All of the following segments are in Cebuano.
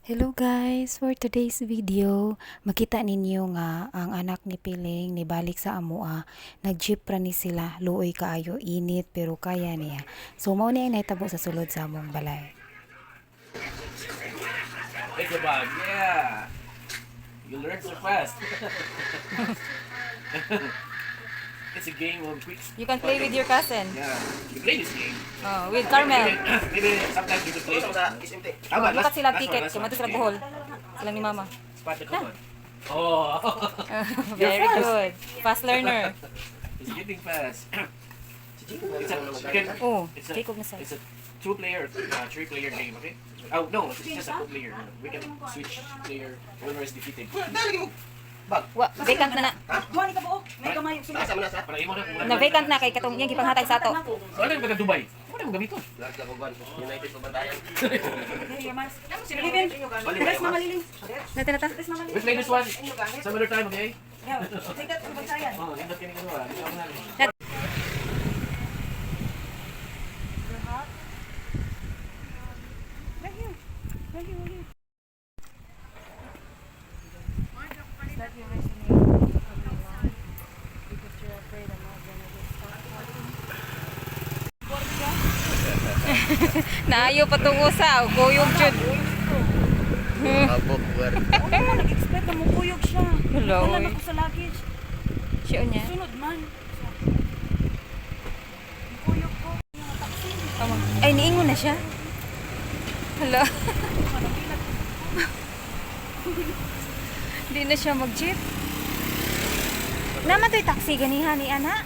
Hello guys! For today's video, makita ninyo nga ang anak ni Piling nibalik sa amoa. Nag-jeep ra ni sila. Luoy kaayo, init pero kaya niya. So mao ni ang nahitabo sa sulod sa among balay. Take the bug, yeah. You learn so fast. It's a game of quick. You can play with your cousin. Yeah, you play this game. Oh, with Carmel. Maybe sometimes you could play. Tama, Bukat sila last ticket. one, last one. Kumato sila Okay. Bohol. Sila ni Mama. Spot the coupon. Oh, Very fast. good. Fast learner. It's getting fast. It's a, you can, Oh, it's a, Jacob na sa. It's a two-player, three-player game, okay? Oh, no, it's just a two-player. We can switch player whoever is defeated. Wa, vacant na na. Duha ni ka buok. May gamay og sulod. Para imo na. Na vacant na kay katong iyang gipanghatag sa ato. So, ano yung taga Dubai? Ano yung gamiton? Livin. Dress Mama Liling. Nata nata. Dress Mama We Liling. play this one some other time, okay? Yeah. Take that from Bantayan. Oh, hindot kini kuno ah. Dito ako na. Right here. Right here, right here. Is that your resume? Because you're afraid I'm not gonna get stuck. Naayo patong usa, kuyog jud. Abok, wer. Ano mo, nag-expect na mukuyog siya. Hello, Wala oy. na ko sa luggage. Siya niya. Sunod man. Mukuyog ko. Yung taxi. Ay, niingon na siya. Hala. Di na siya mag-jeep. Naman to'y taxi ganiha ni ana.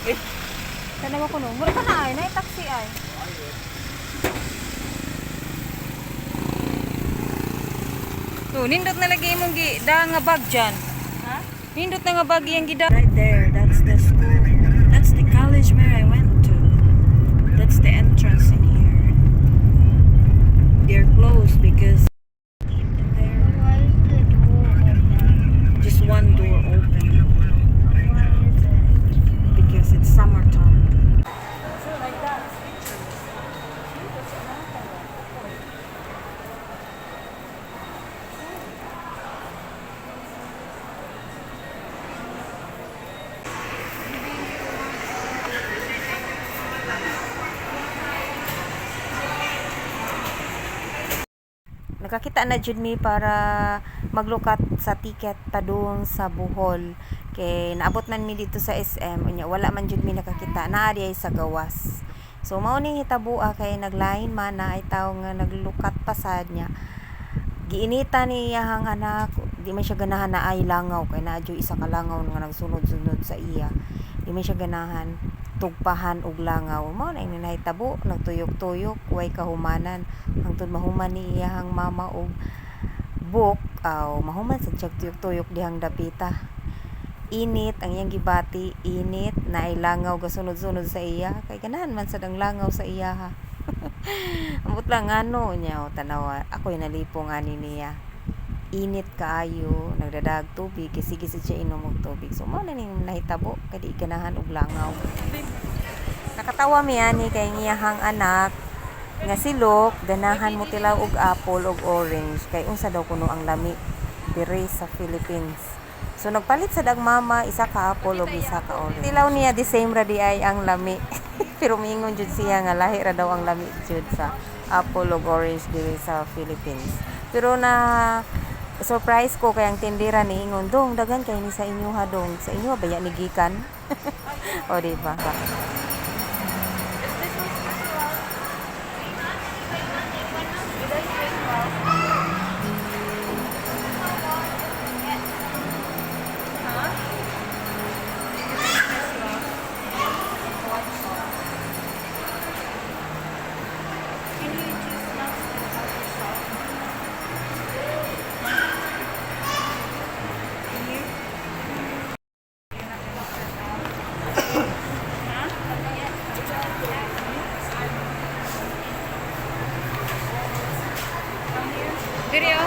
Eh. Tanawa ko no. Mura ka na ay, na taxi ay. To, nindot na lagi imong gi da nga bag dyan. Ha? Nindot na nga bag iyang gida. Right there, that's the school. That's the college where I went to. That's the entrance in here. They're closed because in there just one door open because it's summertime. So like that. Nakakita na jud mi para maglukat sa ticket padung sa Bohol kay naabot man mi dito sa SM, unya wala man jud mi nakakita, naa di ay sa gawas. So mao ni hitaboa kay naglain man na ay tawo nga naglukat pasad niya. Giinita ni iyahang anak, di man siya ganahan na ay langaw kay naa jud isa ka langaw nga nagsunod-sunod sa iya. Di man siya ganahan tugpahan og langaw. Mao na ini nahitabo, nagtuyok-tuyok, way kahumanan hangtod mahuman ni iyahang mama og book aw mahuman sad siya tuyok-tuyok dihang dapita. Init ang iyang gibati, init na ay langaw gasunod-sunod sa iya kay ganahan man sad ang langaw sa iya ha. Ambot lang ano niya o tanawa, ako'y nalipong ani niya. Init kaayo, nagdadag tubig kay sige sad siya inom og tubig. So mao na ning nahitabo kay di ganahan og langaw. Nakatawa mi ani kay ang iyahang anak nga si Luke, ganahan mo tilaw og apple og orange kay unsa daw kuno ang lami diri sa Philippines. So nagpalit sad ang mama isa ka apple og isa ka orange. Tilaw niya the same ra di ay ang lami. Pero miingon jud siya nga lahi ra daw ang lami jud sa apple og orange diri sa Philippines. Pero na surprise ko kay ang tindera ni ingon, "Dong, daghan kay ni sa inyo ha, dong. Sa inyo ba ya ni gikan?" O di ba? Can you choose nuts and other sauce? Can you? Diri oh.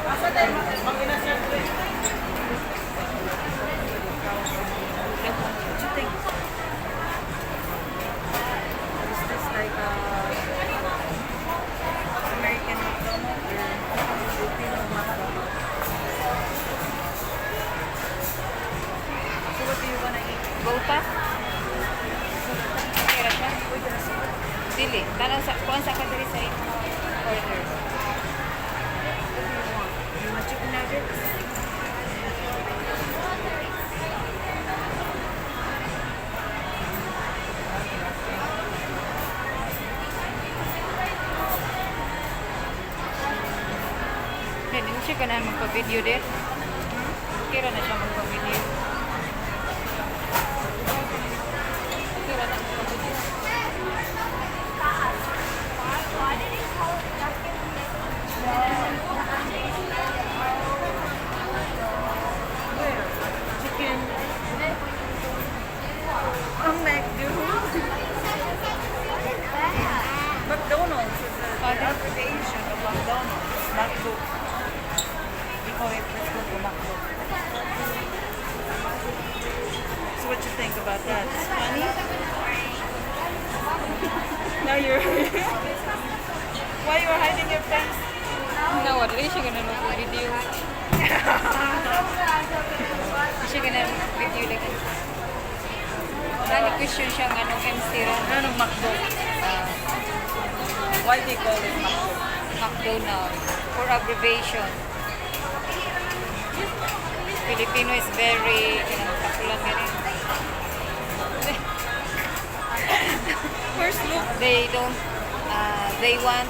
What you think? Is this like a Dili, tanaw sa kuan sa ka diri sa imong order. What do you want? You want chicken nuggets? Hindi na siya ganahan magpa-video din. Kira na siya magpa-video. Kira na magpa-video. Where? Chicken. Oh, McDo. McDonald's is the abbreviation of McDonald's. McDo. We call it, let's go to McDo. So what you think about that? It's funny? Now you're... Why you're hiding your face? No, wala rin siya ganahan magpa-video. Di siya ganahan video lagi. Nani question siya nga nung MC ra. Ano McDo? Why they call it McDo? McDonald for abbreviation. Filipino is very kanang takulan gani. First look. They don't they want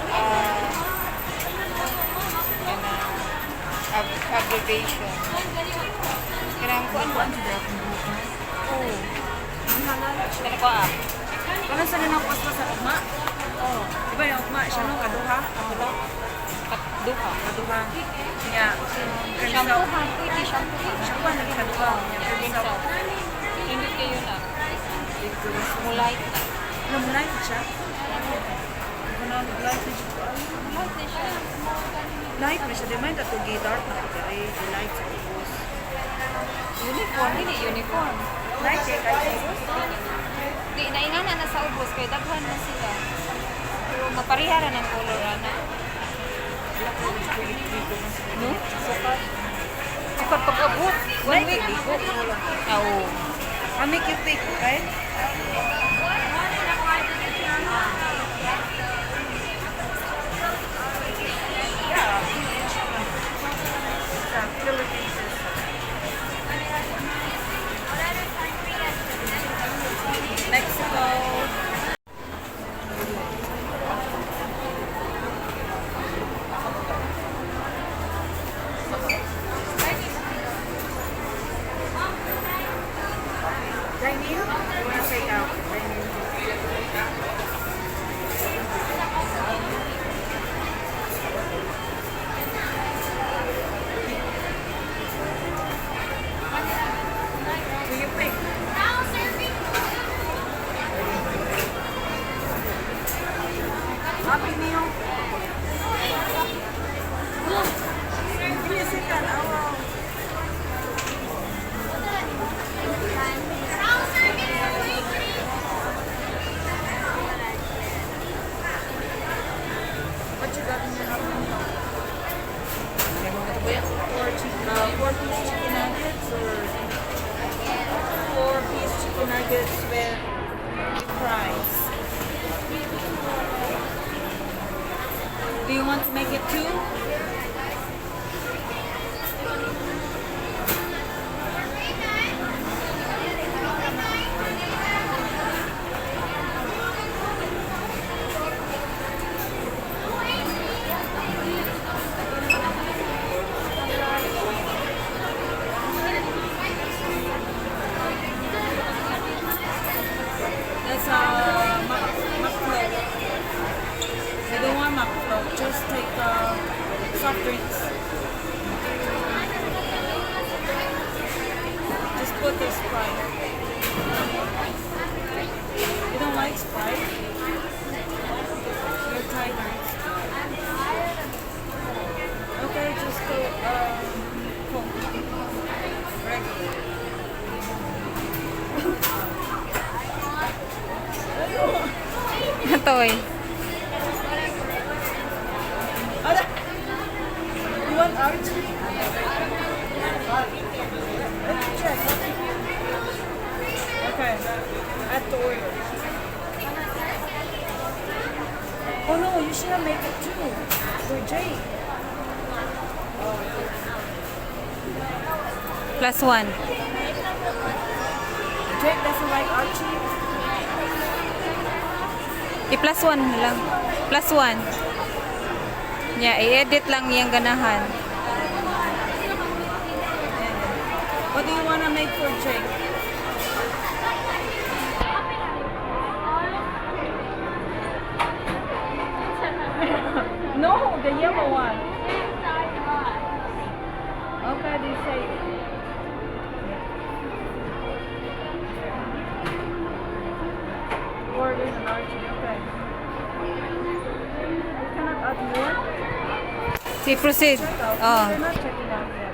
kanang abbreviation. Kanang kuan ba? Oo. Kanang kuan ah. Wala sa nang paspas sa ugma. Oh, di ba yung ugma siya no kaduha, kaduha, Duha. Kaduha. Nya, Shampoo ha, pwede shampoo ha. Shampoo lagi kaduha. Nya, Rinse out. Hindi kayo na. Mulite na. Alam mo light siya. Ano light na siya. Mulite na siya. Light na siya di man ato gi dark na diri, di light sa ubos. Uniform, hindi uniform. Light kay kay sa ubos. Di, naingana na sa ubos kay daghan na sila. Pero maparehara ng color ana. No? Sukat. Sukat pag-abot. One week. Oo. I'll make you pick, okay? Yeah. Sa Philippines is Mexico. Dine in? You wanna take out? Dine in. Do you pick? Happy meal. Give me a second. I will. What you got in your Happy Meal? 4 piece chicken nuggets or 4-piece chicken nuggets with fries. Do you want to make it two? That's a McFloat. I don't want McFloat. Just take soft drinks. Just put the Sprite. You don't like Sprite? You're tired. Okay, just go Coke. Regular. Toy. Ala! You want Archie? Let me check. Okay. Add to order. Oh no, you should have made it two for Jake. Plus one. Jake doesn't like Archie. I-plus one na lang. Plus one. Yeah, i-edit lang iyang ganahan. What do you wanna make for Jake? No, the yellow one. Okay, they say. Or there's an Archie. Okay. We cannot add more. Si proceed. Check out. Oh. We're not checking out yet.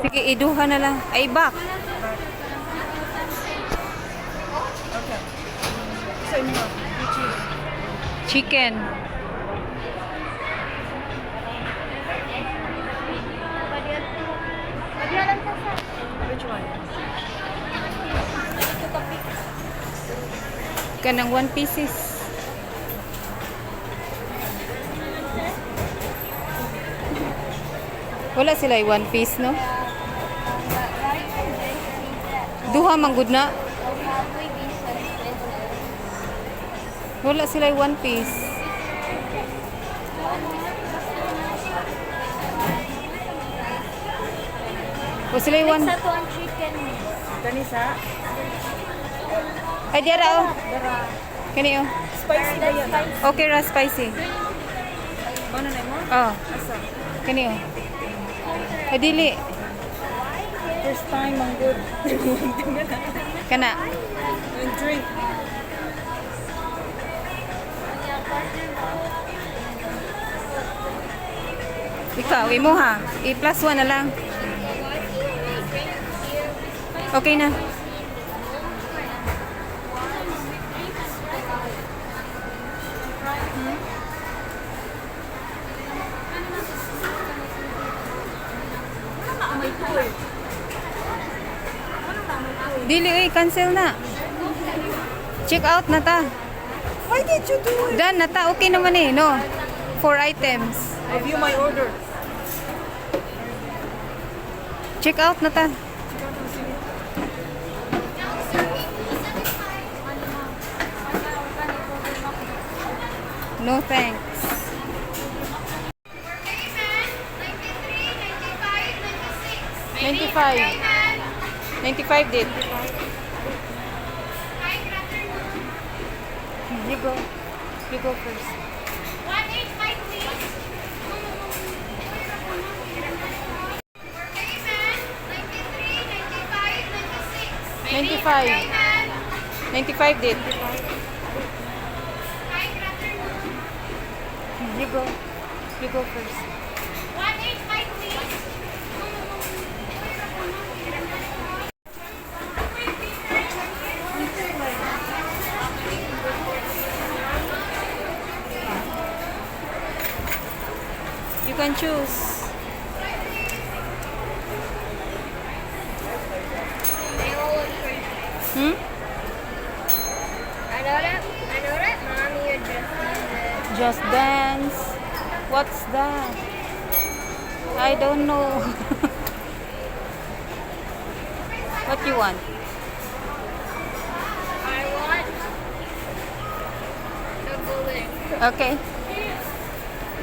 Sige, iduha na lang. Ay, back. Okay. Same mo. You choose. Chicken. Which one? Kanang one pieces. Wala sila yung one piece, no? Duha man gud na. Wala sila yung one piece. Wala sila yung one. Sa to ang chicken. Ganisa. Ay, diara oh. Kani oh. Spicy ba yan? Okay ra spicy. Ano na mo? Oh, Asa? kani oh. Ay, dili. First time, ang good. Kana. And drink. Ikaw, imo ha. I-plus one na lang. Okay na. Dili, uy, cancel na. Check out na ta. Why did you do it? Done na ta. Okay naman eh, no? Four items. Review my order. Check out na ta. No thanks. 95. 95 did. You go. You go first. 95. 95 did. You go. You go first. You can choose. Hmm? I know that mommy would just use it. Just Dance. What's that? I don't know. What you want? I want the balloon. Okay.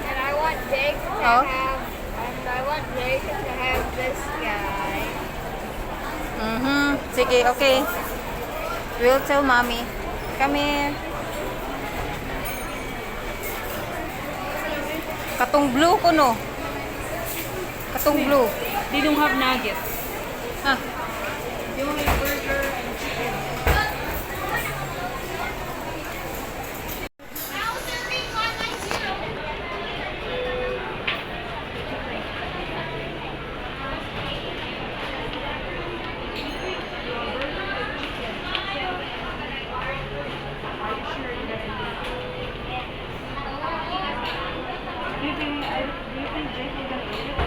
And I want Jake to Oh. have and I want Jake to have this guy. Sige, okay. We'll tell mommy. Come here. Katong blue ko no. Katong blue. They don't have nuggets. Ah, They only burger and chicken. Do you think Jake will gonna eat it?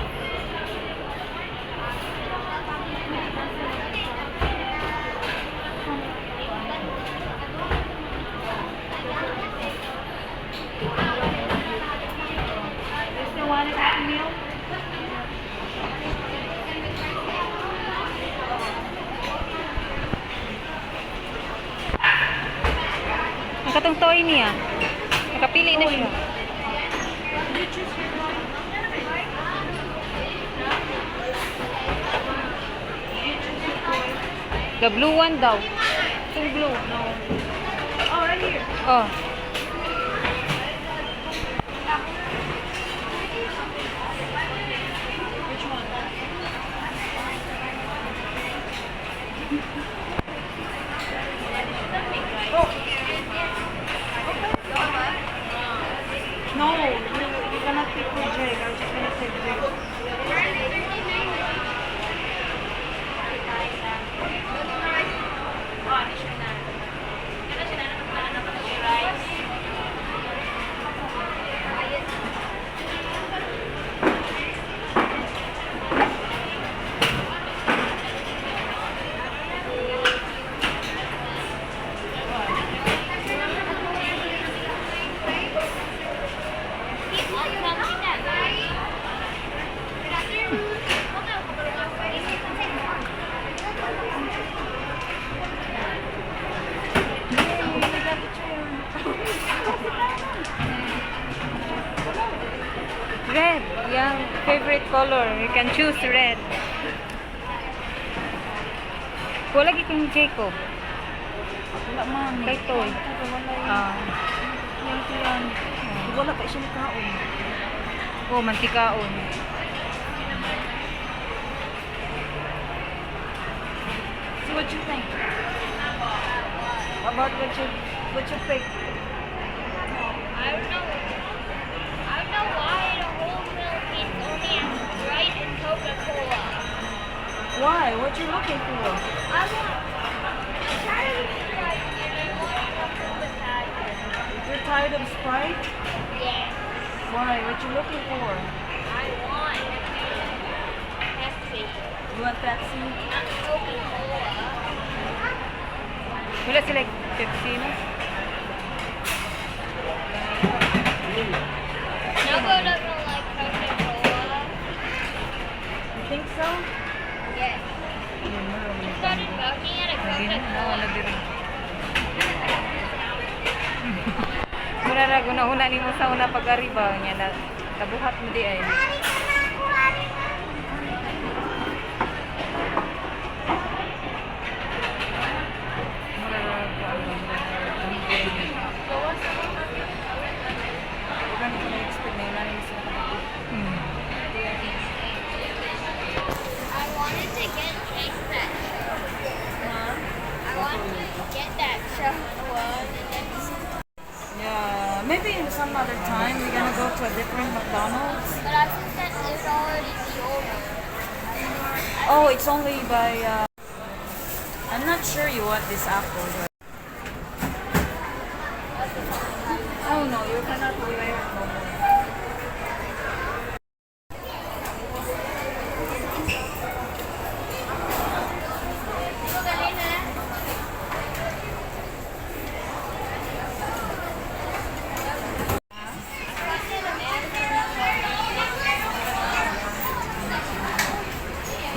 niya. Nakapili na siya. Did you choose your toy? Did you choose your toy? The blue one daw. Itong blue. No. Oh, right here. Oh. Which one? Oh. No, you cannot pick for Jake. I'm just gonna take Jake. Red. Yung favorite color. You can choose red. Wala lagi kang Jacob. Wala man. Kay toy. Wala. Ah. Yang tiyan. Wala pa siya nakaon. Oh, mantikaon. So what you think? About what you pick? I don't know. I don't know why the whole Philippines only has Sprite and Coca-Cola. Why? What you looking for? I'm tired of Sprite and I want something besides it. You're tired of Sprite? Yes. Why? What you looking for? I want Pepsi. You want Pepsi? Not Coca-Cola. Wala sila Pepsi, no? Nobo doesn't like Coca-Cola. You think so? Yes. He started barking at a Wala Coca-Cola. diri. Mura ra guna-una nimo sa una pag-ariba nya na tabuhat mo di ay. Mura ra Huwag ko na-expect na yun na sila kapatid. I wanted to get Jake that show. I wanted to get that show one and then Yeah, maybe in some other time we're gonna go to a different McDonald's. but I think that it would already be over. Oh, it's only by. I'm not sure you want this apple. But... Oh no, you cannot wear it no more.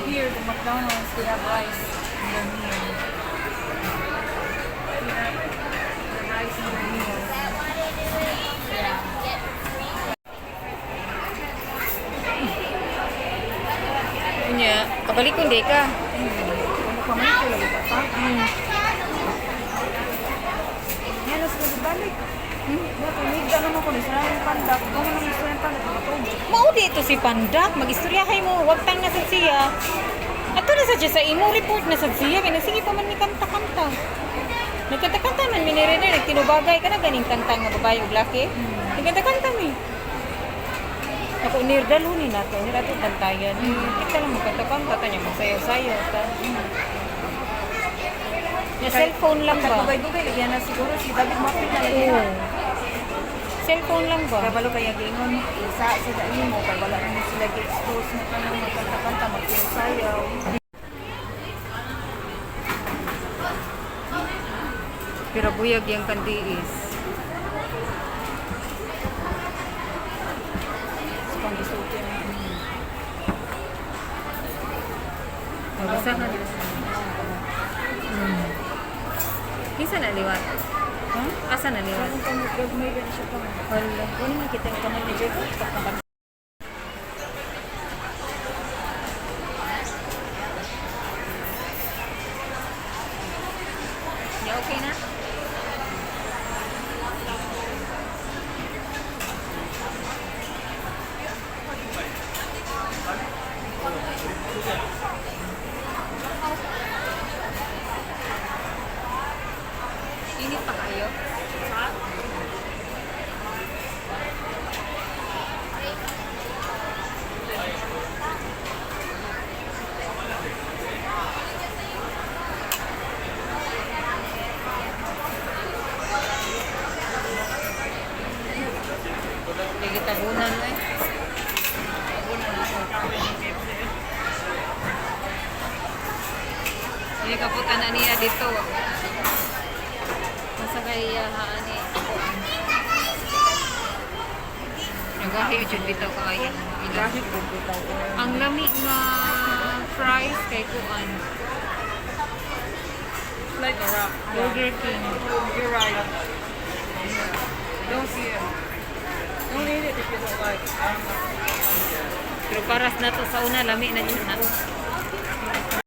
Here, the McDonald's, they have rice in their meal. They have rice in their meal. Unya, kabalik kundi ka. Kung kamay ko lagi ka pa. Yan, nas ko balik. Bakit naman ko ni sa pandak. Kung ano sa pandak, makatog. Mao dito si Pandak, magistorya kay mo, wag tang na sad siya. Ato na sad siya sa imo report na sad siya kay sige pa man mi kanta-kanta. Nagkanta-kanta man mi ni Rene, nagtinubagay ka na ganing kanta nga babae ug laki. Nagkanta-kanta mi. Ako nirdalo ni nato, nira to bantayan. Kita lang magkanta-kanta tanya magsayaw-sayaw ta. Ya cellphone lang ba? Dugay-dugay lagi na siguro si David Mapit na lagi na. Oo. Cellphone lang ba? Kabalo kaya gingon isa sa daan mo kay wala na sila gi-expose na kanang magkanta-kanta magsayaw. Pero buyag yung kandiis. Kung gisulti na. Mabasahan. Kinsa na liwat? Huh? Asa na liwat? Gagmay gani siya pa. Hala. Wala man kita yung kamay ni Jacob. Pagkaban. Ya, okay na? Init pa kayo? Sige, tabunan mo eh. Hindi kaputan na niya dito. Masa kay ani. Nagahi jud bitaw kaayo. Ang lami nga fries kay kuan. Like a rock. Burger King. You're right. Don't see it. Don't eat it if you don't like it. Pero paras na to sa una lami na jud na.